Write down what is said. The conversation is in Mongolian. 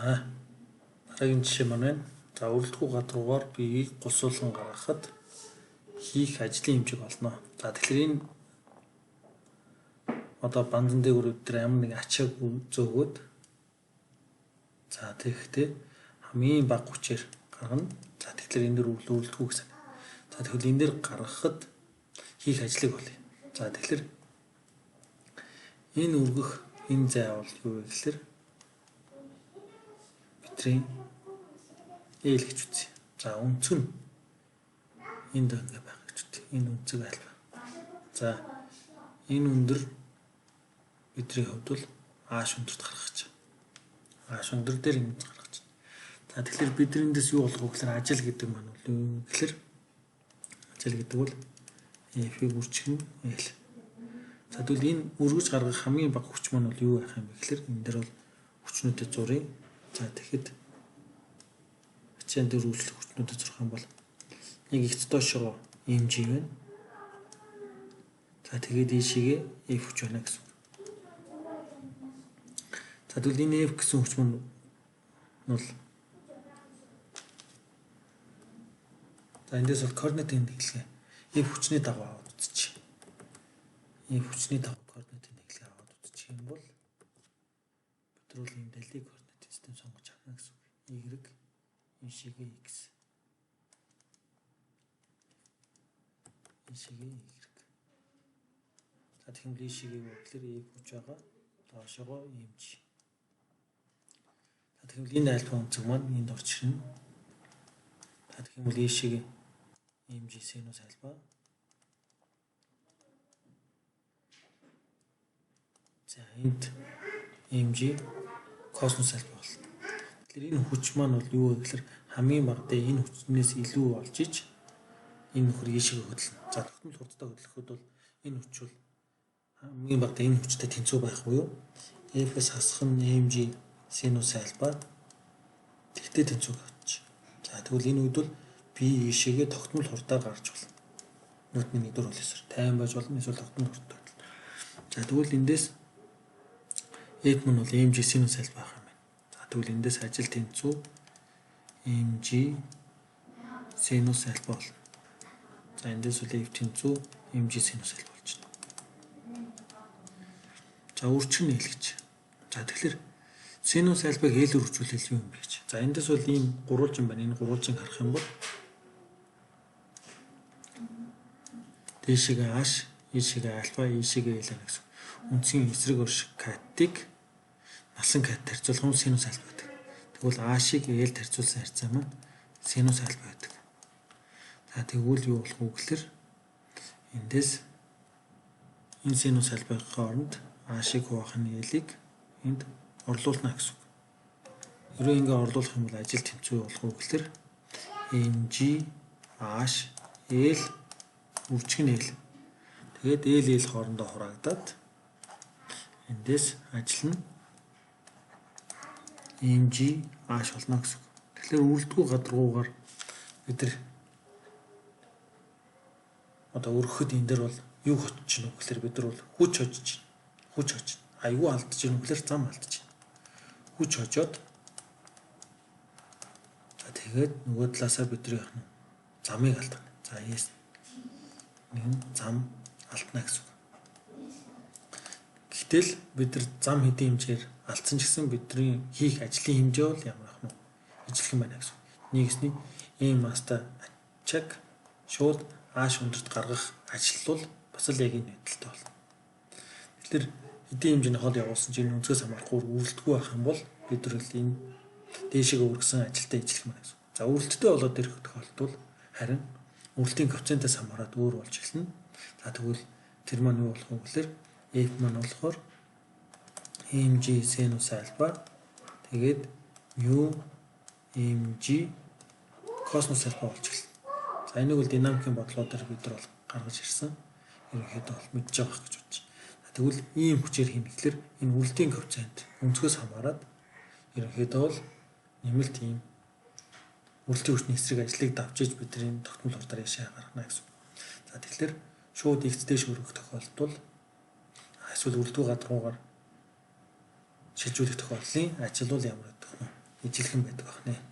За дараагийн жишээ маань байна. За өрөлдөхүү гадруугаар биеийг гулсуулан гаргахад хийх ажлын хэмжээг олно. За тэгэхээр энэ одоо банзан дээгүүр дээр ямар нэг ачааг зөөгөөд за тэгэхдээ хамгийн бага хүчээр гаргана. За тэгэхээр энэ дэр өрөлдөхүү гэсэн. За тэгвэл энэ дэр гаргахад хийх ажлыг олъё. За тэгэхээр энэ өргөх энэ зай бол юу вэ гэхээр бидний L гэж үзье. За өнцөг нь энд ингээ байх гэж үзье. Энэ өнцөг альфа. За энэ өндөр бидний хувьд бол H өндөрт гаргах гэж. H өндөр дээр ингэж гаргах гэж. За тэгэхээр бид эндээс юу болох вэ гэхээр ажил гэдэг маань бол юу гэхээр ажил гэдэг бол F-ийг үржих нь L. За тэгвэл энэ өргөж гаргах хамгийн бага хүч маань бол юу байх юм бэ гэхээр энэ дээр бол хүчнүүдэд зуръя. За тэгэхэд ачаан дээр үйлчлэх хүчнүүдэд зурх юм бол нэг их доошоо mg байна. За тэгээд ийшээгээ F хүч байна гэсэн үг. За тэгвэл энэ F гэсэн хүч маань бол за эндээс бол координатын нэгдлэгээ F хүчний дагуу аваад үзчих. F хүчний дагуу координатын нэгдлэгээ аваад үзчих юм бол бид нар бол ийм далийг координатын систем сонгож авна гэсэн үг. Y ийшээгээ X. Ийшээгээ Y. За тэгвэл ийшээгээ юу гэхээр F хүч байгаа. Доошоогоо mg. За тэгвэл энэ альфа өнцөг маань энд орж ирнэ. За тэгвэл ийшээгээ mg синус альфа. За энд mg косинус альфа болно. Тэгэхээр энэ хүч маань бол юу вэ гэхээр хамгийн багадаа энэ хүчнээс илүү болж ич энэ нөхөр ийшээгээ хөдлөнө. За тогтмол хурдтай хөдлөхөд бол энэ хүч бол хамгийн багадаа энэ хүчтэй тэнцүү байх буюу F-с хасах нь mg синус альфа тэгтээ тэнцүү гэж. За тэгвэл энэ үед бол би ийшээгээ тогтмол хурдаар гарч болно. Ньютоны нэгдүгээр хуулиасаар 50 байж болно эсвэл тогтмол хурдтай. За тэгвэл эндээс F мөн бол mg синус альфа байх юм байна. За тэгвэл эндээс ажил тэнцүү mg синус альфа болно. За эндээс бол F тэнцүү mg синус альфа болж байна. За үржих нь L гэж. За тэгэхээр синус альфаг L үржүүлэл юу юм бэ гэж. За эндээс бол ийм гурвалжин байна. Энэ гурвалжин харах юм бол дээшээгээ H, ийшээгээ альфа, ийшээгээ L гэсэн. Үндсийн эсрэг өрших катетыг насан катет харьцуулах юм синус альфа гэдэг. Тэгвэл H-ыг L харьцуулсан харьцаа маань синус альфа гэдэг. За тэгвэл юу болох вэ гэхээр эндээс энэ синус альфагийн оронд H-ыг хуваах нь L-ийг энд орлуулна гэсэн үг. Хэрвээ ингэ орлуулах юм бол ажил тэнцүү болох уу гэхээр mg h l үржих нь L. Тэгээд L L хоорондоо хураагдаад эндээс ажил нь mg h болно гэсэн үг. Тэгэхээр үрэлдэггүй гадаргуугаар бид нар одоо өргөхөд энэ дээр бол юу хочж гэнэ гэхээр бид нар бол хүч хожиж байна. Хүч хожиж. Аюу алдаж гэнэ гэхээр зам алдаж байна. Хүч хожоод за тэгээд нөгөө талаасаа бидний яах нь замыг алдана. За yes. Нэг нь зам алдана гэсэн үг. Гэтэл бид нар зам хэдийн хэмжээр алдсан ч гэсэн бидний хийх ажлын хэмжээ бол ямар ах нь ижилхэн байна гэсэн үг. Нэгсний ийм маста ачааг шууд ааш өндөрт гаргах ажил бол бас л яг энэ байдалтай болно. Тэгэхээр хэдийн хэмжээний хол явуулсан чинь өнцгөөс хамаарахгүй үрэлдэхгүй байх юм бол бид нар энэ дээшээгээ үргэсэн ажилтай ижилхэн байна гэсэн. За үрэлттэй болоод ирэх тохиолдолд бол харин үрэлтийн коэффициентээс хамаарат өөр болж эхэлнэ. За тэгвэл тэр маань юу болох вэ гэхээр F маань болохоор mg синус альфа тэгээд mu mg косинус альфа болж эхэлнэ. За энийг бол динамикийн бодлогоор бид нар бол гаргаж ирсэн. Ерөнхийдөө бол мэдж байгаа гэж бодож байна. Тэгвэл ийм хүчээр хийнэ гэхлээр энэ үрэлтийн коэффициент өнцгөөс хамаарат ерөнхийдөө бол нэмэлт ийм үрэлтийн хүчний эсрэг ажлыг давж иж бидний тогтмол хурдаар яшаа гаргана гэсэн. За тэгэхээр шууд x дээш өргөх тохиолдолд бол эсвэл үрэлтгүй гадаргуугаар шилжүүлэх тохиолдлын ажил бол ямар гэдэг вэ? Ижилхэн байдаг байна.